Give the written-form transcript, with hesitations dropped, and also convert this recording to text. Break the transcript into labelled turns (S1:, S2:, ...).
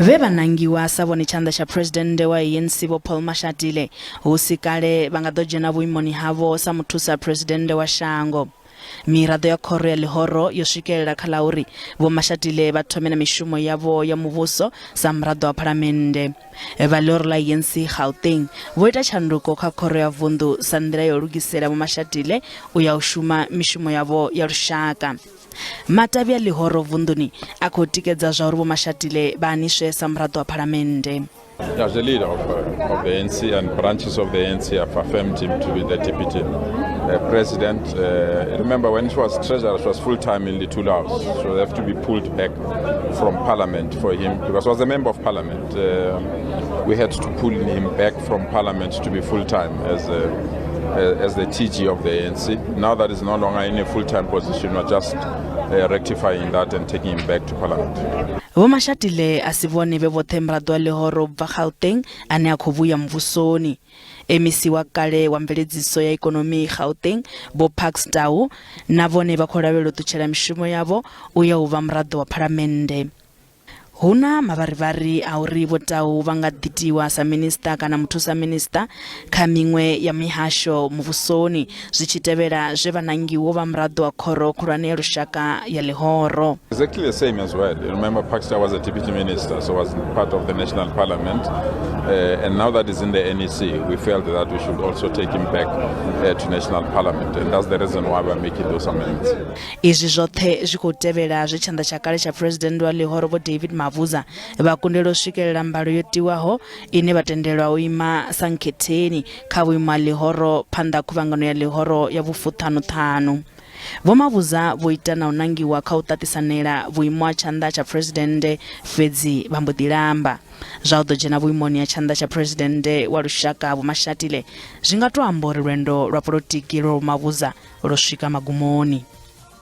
S1: Vhe vha nangiwa sa vhone tshanḓa tsha Phresidennde wa ANC Vho Paul Mashatile hu si kale vha nga ḓo dzhena vhuimoni havho sa muthusa Phresidennde wa shango. Miraḓo ya khoro ya ḽihoro yo swikelela kha ḽa uri Vho Mashatile vha thome na mishumo yavho ya muvhuso sa muraḓo wa Phalamennde. Vha ḽihoro ḽa ANC Gauteng vho ita tshanduko kha khoro ya vunḓu sa nḓila ya u lugisela Vho Mashatile u ya u shuma mishumo yavho ya lushaka. Matavhi a ḽihoro vunḓuni a khou tikedza zwauri Vho Mashatile vha aniswe sa muraḓo wa Phalamennde.
S2: As the leader of the ANC and branches of the ANC have affirmed him to be the deputy president. Remember, when he was treasurer, he was full-time in Luthuli House, so they have to be pulled back from parliament for him, because he was a member of parliament. We had to pull him back from parliament to be full-time as the TG of the ANC. Now that is no longer in a full-time position, we're just rectifying that and taking him back to parliament.
S1: Vho Mashatile a si vhone vhe vhoṱhe muraḓo wa ḽihoro u bva Gauteng ane a khou vhuya muvhusoni. MEC wa kale wa mveledziso ya ikonomi Gauteng Vho Parks Tau na vhone vha khou lavhelelwa u ṱutshela mishumo yavho u ya u vha muraḓo wa phalamennde. Hu na mavharivhari a uri Vho Tau vha nga ḓitiwa sa minisiṱa kana muthusa minisiṱa kha miṅwe ya mihasho muvhusoni zwi tshi tevhela zwe vha nangiwa u vha muraḓo wa khoro khulwane ya lushaka ya ḽihoro.
S2: Exactly the same as well. You remember Parks Tau was a deputy minister, so was part of the national parliament. And now that he's in the NEC, we felt that we should also take him back to national parliament. And that's the reason why we're making those amendments.
S1: Izwi zwoṱhe zwi khou tevhela zwe tshanḓa tsha kale tsha Phresidennde wa ḽihoro Vho David Mabuza vha kundelwa u swikelela mbalo yo tiwaho ine vha tendelwa u ima sa nkhetheni kha vhuimo ha ḽihoro phanḓa ha khuvhangano ya ḽihoro ya vhufuṱhanuṱhanu. Vho Mabuza vho ita na u nangiwa kha u ṱaṱisanela vhuimo ha tshanḓa tsha Phresidennde fhedzi vha mbo ḓi lamba. Zwa u ḓo dzhena vhuimoni ha tshanḓa tsha Phresidennde wa lushaka Vho Mashatile zwi nga tou amba uri lwendo lwa polotiki lwa Vho Mabuza lwo swika magumoni.